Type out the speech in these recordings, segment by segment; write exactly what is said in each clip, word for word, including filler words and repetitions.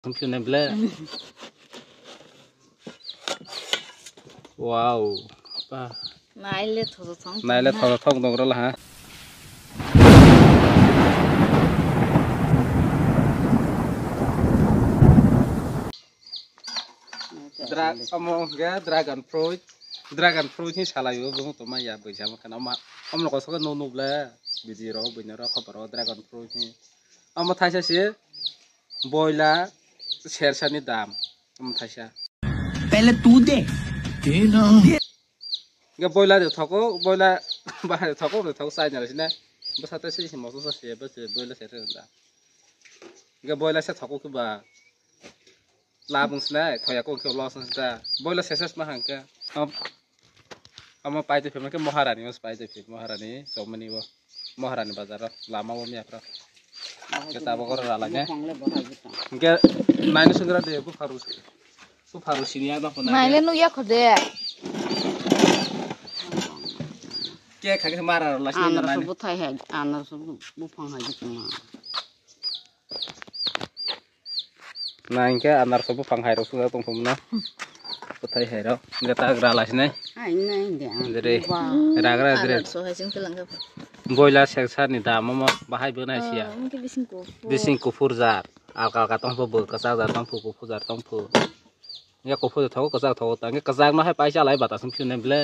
Tongphiyone ble. Wow. Ba. Naile thodo thong. Naile thodo thong dong rala ha. Dra-, omo hwnkhe dragon fruit. Dragon fruit hin salai o, bo to maya bwsa mo khana ma. Omo ko soke no no ble. Video ro, buino ro, khobor ro, dragon fruit hin. Omo thaisa se boila sersa ni dam. Omo thaisa. Pehle tu de. Hingke boila de thoko, boila bahai de thoko, de thoko chai nai sina. Bwsa te se moso sa se, bwsa boila sersa ni dam. Hingke boila se thoko khe ba. Labung sinai, thoya kok khe loss sinai. Boila sersa ma hangke. Omo paitwi phema khe Maharani, o paitwi phi Maharani, chomani bo Maharani bazar o, lama o miya phra. Khe tabok oro rala khe. Buphang le bahai buphang. Hingke naini sungra de, bupharu, bupharu sini ya bapho na. Naile nukya kho de. Khe kha khe mara rala sini. Anarso nani. Buthai hai, anarso bu-, buphang hai buphang. Na hingke anarso buphang hai rok sujak tongthok mano. Bwthai hai rok. Hingke ta gra lai sinai. Hai nai de ang. Jere. Ba. Ragra jere. Anarso hai sing telang ka. Boila sersa ni dam omo bahai bo nai siya. Ah, mungkin bising kuphur. Bising kuphur jar. Alka alka tongpho bo kwchak jar tongpho kuphur jar tongpho. Hingke kuphur thogo kwchak thogo ta. Hingke kwchak no hai paisa lai bata sung phiyo nai ble.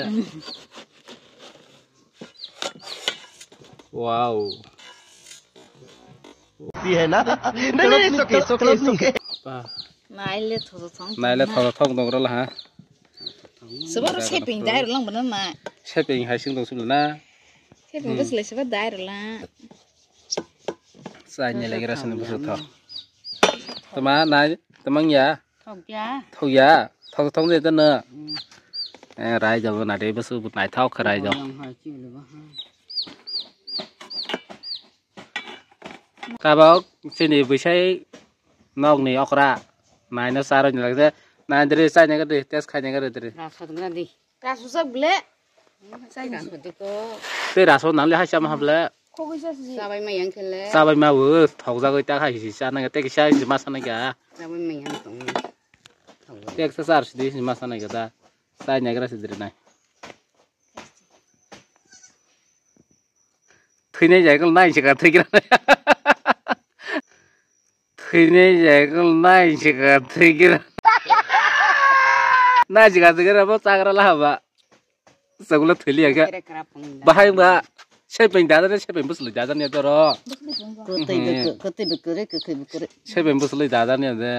Wow. P है ना? नहीं, नहीं, नहीं, it's okay, it's okay, it's okay। Ba. Naile thodo thong. Naile thodo thong dong rala ha. Sebab shaping dai rala bana na. Shaping hai sing dong sulu na. Shaping bus le sebab dai rala. Sai ni lagi rasa ni bus tho. Tama nai, tamang ya. Thokya. Thokya. Thok thok de no. Hmm. Eh, rai jabo na de bus bu nai thok rai jabo. Yang hai chi le ba ha. Tabok chini bwsai nokni okra naino charwi ni lagde. Naindri chaina gadi test khaina gadi dri. Rasot gadi. Rasujak ble. Sai rasot diko. Tei rasot nangli hai chama hable. Khogwi sa si. Sabai ma yang khele. Sabai ma bo thokjagwi ta khai si chana te kisa si ma sana kya. Sabai ma yang tong. Te kisa sar si di si ma sana kya ta. Chaina gra si dri nai. Thwinai jai kal nai se ka thwigra. Thwinai jai kal nai se ka thwigra. Nai se ka thwigra bo chagra laha ba. Sagula thwili ya khe. Bahai ba. Sepeng dada ne sepeng bus le dada ne doro. Kote be kote be kore kote be kore. Sepeng bus le dada ne de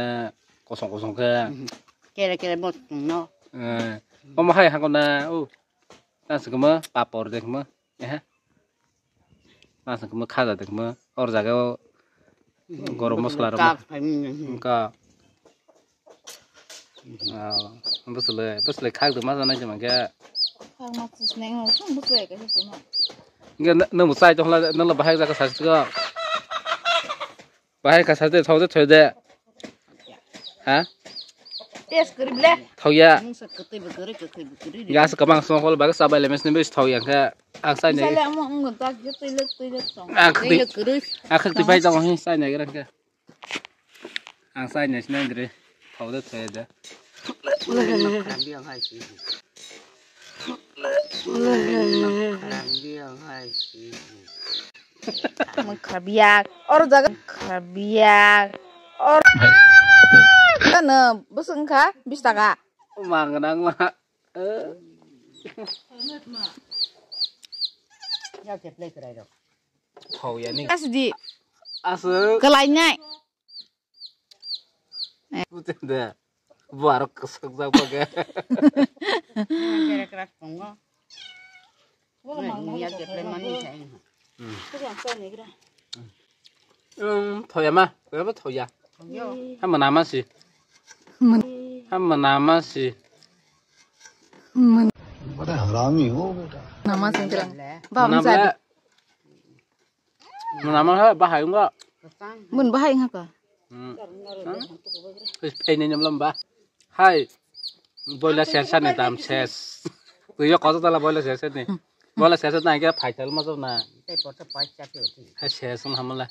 kosong kosong khe. Kere kere bot no. Eh. Omo hai hangko na. Oh. Nang se kama papor de kama. Eh. Nang se kama khaja de kama. Or jaga o gorom masala rok. Kak phai mi. Ka. Ah, bwswlwi, bwswlwi khak de ma janai jemang khe. Khak ma tus neng no, sung bwswlwi kaisa sima. Nge nang bo chai tong hla, nang la bahai jaka sa siko. Bahai kasa de, thok de, thok de. Ha? Test kori ble. Thok ya. Mungsa kwtwi bo kori, kwtwi bo kori. Ya sa kamang song hol baga sabai le mes ne bis thok ya khe. Ang sai ne. Sale amo ang tak je twi le twi le song. Ang kwtwi. Twi le kori. Ang kwtwi bai jong hin sai ne gra khe. Ang sai ne sne dre. Thok de thok de. Mui kharbiyak. Or jaga kharbiyak. Or. Ano, bwswk wngkha? Bis taka. Mang nang ma. Eh. Thok ya ni. Asdi. Aswk. Kalainai. Putin de. Bo aro kwswk jak bagwi. Kerak kerak tongo. Nini ya keplai mani sai. Hmm. Hmm, thoya ma, thoya ma thoya. Yo. Ham nama si. Ham nama si. Bada harami ho beta. Nama singkirang. Ba, mana masa bela? Muna ma ha bahai wngkha. Mun bahai wngkha ka? Hmm. Is phaini nyamlam ba. Hai. Boila sersa ni dam ses. Tuyo koto tala boila sersa ni. Boila sersa na kya phaisal ma na. Hai ses wng hamla.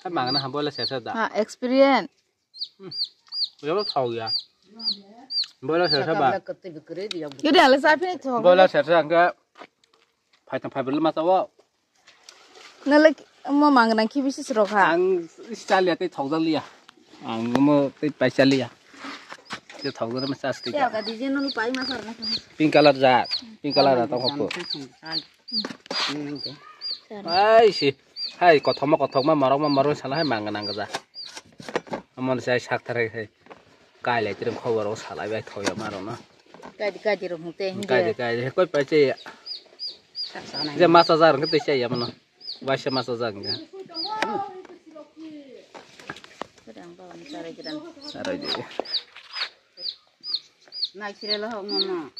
Hai mangna ha boila sersa da. Ha, experience. Yabo thok ya. Boila sersa ba. Yodi ale sa phini thok. Boila sersa angke. Phaitang phaibrwlwma chawo. Nalek mo mangnang khe bisi srok ha. Ang chaliya tei thokjak liya. Ang mo tei pai chaliya. Tei thokjak ma chas tei. Tei aga design no pai ma sarna. Pink color ja. Pink color ja tong ko. Ai si. Hai kothoma kothoma marok ma marok sala hai mangnang ja. Amon sai sak thar hai. Kailai tireng khobor o salai bai thoya maro no. Kaidi kaidi rok hung te hung Kaidi kaidi koi pai che ya. Je masa jar ngi te che ya mano. Waisa masa jar ngi. Sarai de. Nai sire lo hok mama.